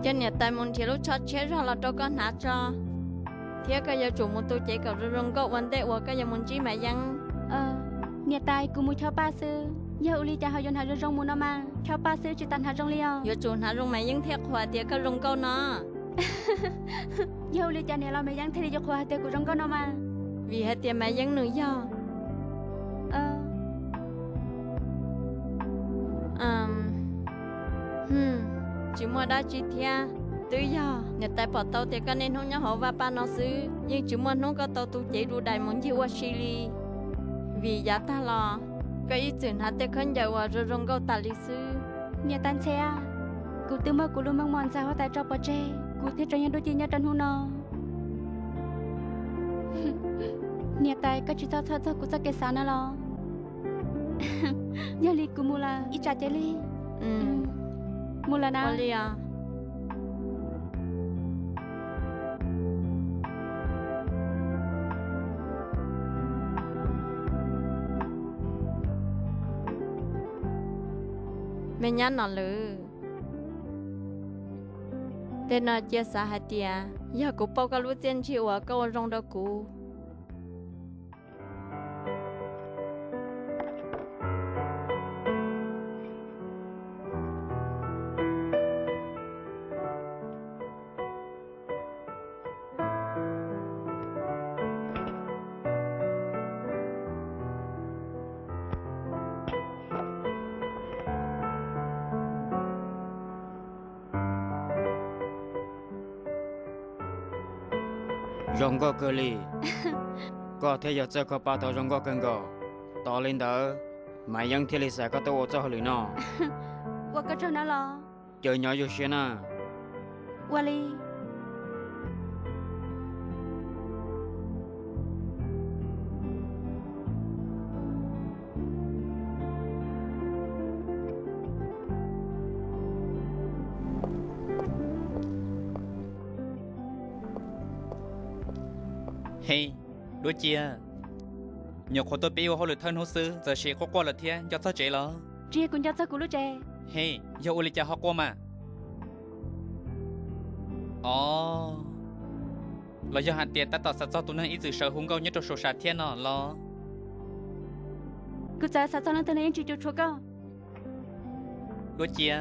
Coj niam tais mus nrhiav lub tsho tshiab zog los rau koj hnav tso, thiab koj yuav tsum mus tu cev kom zoo zoo nkauj ua ntej uas koj yuav mus ntsib Maiv Yeeb. Niam tais, kuv mus chob paj xwb, yog ua li cas ho yuav hnav zoo zoo mus no mas? Chob paj xwb tsis tas hnav zoo li os. Yuav tsum hnav zoo Maiv Yeeb thiaj qhuas hais tias koj zoo nkauj no. Yog ua li cas niam laus Maiv Yeeb thiaj li yuav qhuas hais tias kuv zoo nkauj no mas? Vim hais tias Maiv Yeeb nws yog Tsis muaj dab tsi thiab, twb yog niam tais pom tau tias koj niaj hnub nyob hauv vaj paj no xwb, yeej tsis muaj hnub koj tau tu cev du dais mus ncig ua si li. Vim yav tag los koj ib txwm hnav tej khaub ncaws uas zoo zoo nkauj tas li xwb. Niam tais ntxhais, kuv twb muab kuv lub meej mom ntxhais huab tais tso pov tseg, kuv thiaj tseem yog Duab Cia nyob rau hnub no. Niam tais, koj tsis txhob txhawj txog kuv txoj kev xav no los? Yog li kuv mus lawm, ib tsam cia li. Mus lawm na. Me nyab Nom Lwm, tej no cia xav hais tias yog kuv pauj koj lub txiaj ntsig uas koj ua zoo rau kuv. Zoo nkauj kawg li. Koj thiaj yog txawj kho paj tau zoo nkauj kawg nkaus. Tos li ntawd, Maiv Yeeb thiaj li xav koj tuaj ua txoj hauj lwm no. Ua koj tsaug na los. Caw nyob zoo siab na. Ua li. He, Duab Cia, nyuam qhuav tuaj pib ua hauj lwm thawj hnub xwb txawm sim quaj quaj lawm thiab, nco txog tsev los? Tsis yog kuv nco txog kuv lub tsev. He, yog ua li cas ho quaj mas? Os, los yog hais tias tab tom xav txog tus neeg ib txwm sawv hu nkauj nyob rau saum sam thiab no los? Kuv txawm xav txog leej twg los yeej tsis cuam tshuam koj. Duab Cia,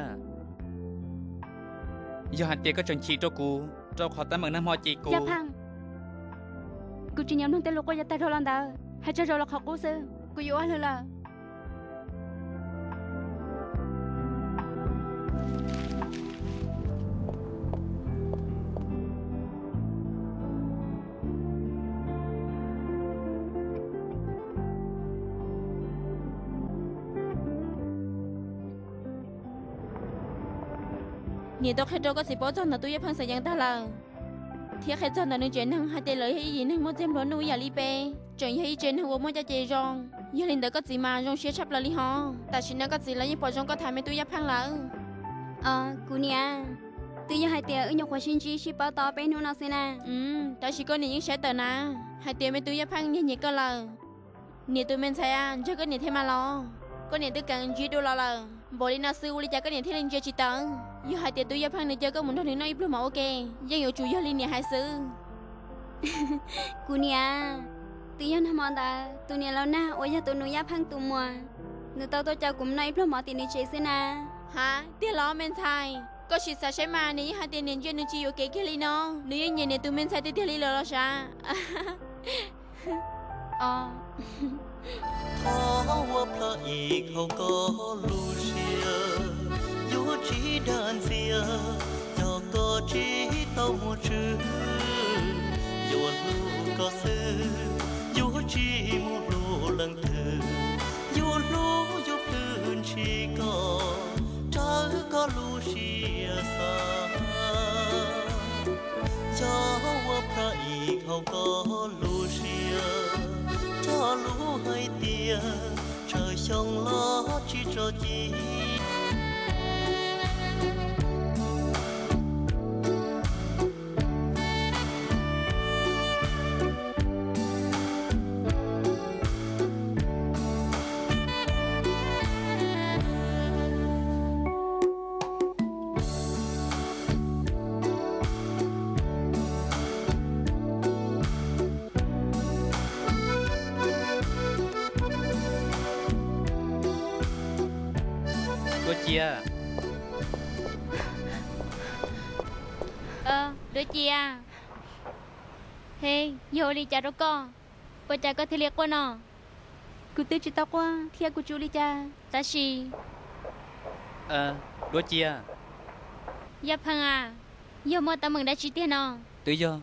yog hais tias koj tseem chim rau kuv, rau qhov teeb meem nag hmo ces kuv... Yaj Pheej, kuv tsis nyiam mloog tej lus quaj yav tag dhau los ntawd, hais tsaug zog los qhov qub xwb, kuv yuav ua hauj lwm lawm. Niam tau qhia rau koj txiv paub txog ntawm tus Yaj Pheej xeem Yees tag lawm, thiab qhia txog ntawm nws tsev neeg hais tias lawv yog ib yim neeg muaj txiag nplua nuj ib yam li peb, tseem yog ib tsev neeg uas muaj caj ces zoo. Yog li ntawd koj txiv mas zoo siab tshaj plaws li hos. Tam sim no koj txiv los yeej pom zoo koj tham me tub Yaj Pheej lawm. Kuv niam, twb yog hais tias wb nyuam qhuav sib ntsib sib paub tau peb hnub no xwb na. Tab sis koj niam yeej saib tawm na, hais tias me tub Yaj Pheej nyiag nyiam koj lawm. Niam tus me ntxhais a, ntsawg koj niam thiab mas los? Koj niam twb keev ntsib dua los lawm, npaum li no xwb ua li cas koj niam thiaj li ntsia tsis tawm? Yog hais tias tus Yaj Pheej nws caw koj mus nrog nws noj ib pluag mov ua ke, yeej yuav tsum yog li niam hais xwb. Kuv niam, twb yog nag hmo ntawd tus niam laus nag uas yog tus nus Yaj Pheej tus muam, nws tau tuaj caw kuv mus noj ib pluag mov tim nws tsev xwb na. Ha, tiag los me ntxhais? Koj sim xav saib mas, niam yeej hais tias niam ntsia nws tsis yuam kev kiag li no, nws yeej nyiam niam tus me ntxhais tiag tiag li lawm los sav. Thov ua plhaw ib qho koj lub siab, yuav tsis dag ntxias, yog koj tsis tau muaj tswv, yuav hlub koj xwb, yuav tsis mus hlub leej twg, yuav hlub yuav plhws ntshis koj, raws koj lub siab xav. Yog ua plhaw ib qho koj lub siab, cog lus hais tias tsawg xyoo los tsis tso ci. Duab Cia. Duab Cia, he, yog ua li cas rau koj? Ua cas koj thiaj li quaj no? Kuv twb tsis tau quaj thiab kuv tsis ua li cas. Tab sis, Duab Cia, Yaj Pheej a, yog muaj teeb meem dab tsi tiag no? Twb yog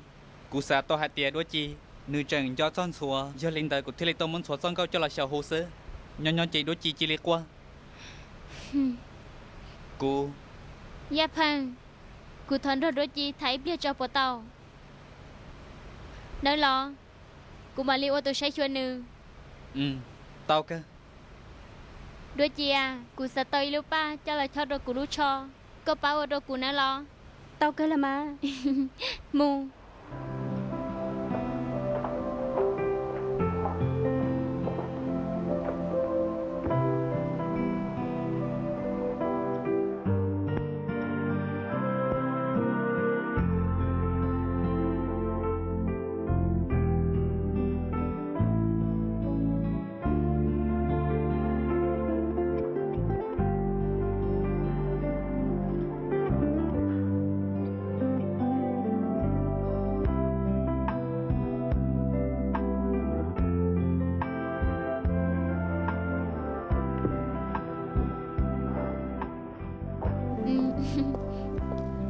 kuv xav tau hais tias Duab Ci nws tseem nco txog ntxhuav, yog li ntawd kuv thiaj li tau muab ntxhuav txoj nkauj coj los xyaum hu xwb. Nyob nyob ces Duab Ci cia li quaj. Kuv, Yaj Pheej, kuv thov nrog Duab Ci tham ib pliag tso puas tau? Nawb los, kuv mam li ua tus saib xyuas nws. Tau kawg. Duab Ci a, kuv xav tau ib lub paj coj los chob rau kuv lub tsho, koj pab ua rau kuv nawb los? Tau kawg los mas. Mus.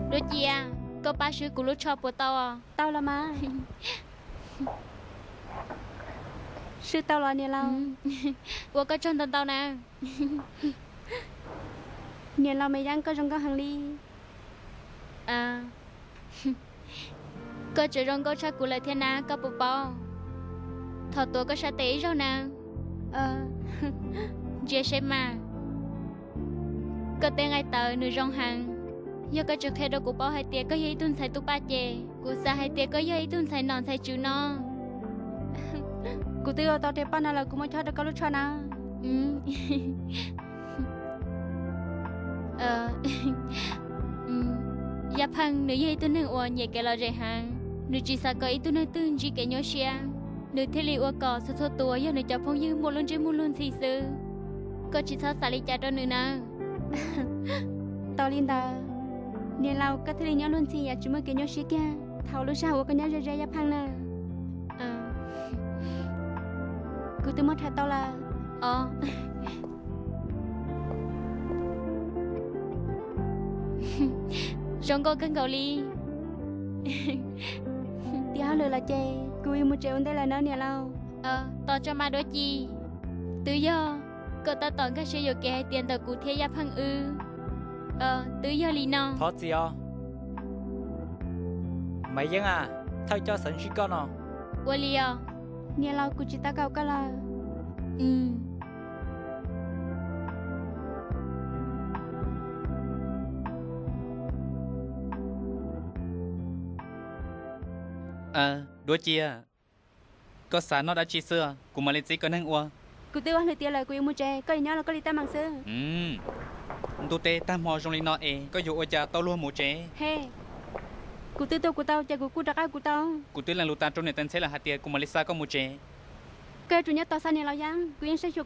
Duab Ci a, koj pab swb kuv lub tsho puas tau os? Tau los mas. Swb tau los niam laus? Ua koj tsaug ntau ntau na. Niam laus Maiv Yeeb, koj zoo nkauj heev li. Koj tseem zoo nkauj tshaj kuv lawm thiab na, koj puas paub? Thov tuav koj sab tes ib zaug na. Ntsia saib mas. Koj tej nqaij tawv nws zoo heev. Yog koj tsis qhia rau kuv paub hais tias koj yog ib tug ntxhais tub paj ces kuv xav hais tias koj yog ib tug ntxhais nom ntxhais tswv no. Kuv twb ua tau rau paj no lawm, kuv muab chob rau koj lub tsho na. Yaj Pheej nws yog ib tug neeg uas nyiam kev lom zem heev, nws tsis xav kom ib tug neeg twg ntsib kev nyuaj siab, nws thiaj li ua kom txhua txhua tus yog nws cov phooj ywg muaj lub ntsej muag luag ntxhi xwb. Koj tsis txhob xav li cas rau nws nawb. Tau li ntawd, niam laus, koj thiaj li nyob luag ntxhi yam tsis muaj kev nyuaj siab kiag thaum lub sij hawm uas koj nyob ze ze Yaj Pheej na. Kuv twb muab rhais tau lawm. Os, zoo nkauj kawg nkaus li. Tiav hauj lwm los ces kuv yuav mus tsev ua ntej lawm nawb niam laus. Tos tso mas Duab Ci. Twb yog koj tab tom nkag siab yuam kev hais tias ntawm kuv thiab Yaj Pheej wb. Twb yog li no. Thov txim os. Maiv Yeeb a, thawj coj xeev ntsib koj no. Ua li os. Niam laus, kuv tsis tau kaum koj lawm. Duab Ci, koj xav noj dab tsi xwb kuv mam li txib koj neeg ua. Kuv twb ua hauj lwm tiav lawm, kuv yuav mus tsev, koj yuav nyob los koj li tab meeg xwb. Ntuj teb tag hmo zoo li no es koj yuav ua cas tau luag mus tsev? He, kuv twb tuaj kuv tau ces kuv kuj rov qab kuv tau. Kuv twb lees lus tas rau niam tais ntxheb lawm hais tias kuv mam li xa koj mus tsev. Koj yuav tsum nyob tos xa niam laus Yeeb, kuv yeej saib xyuas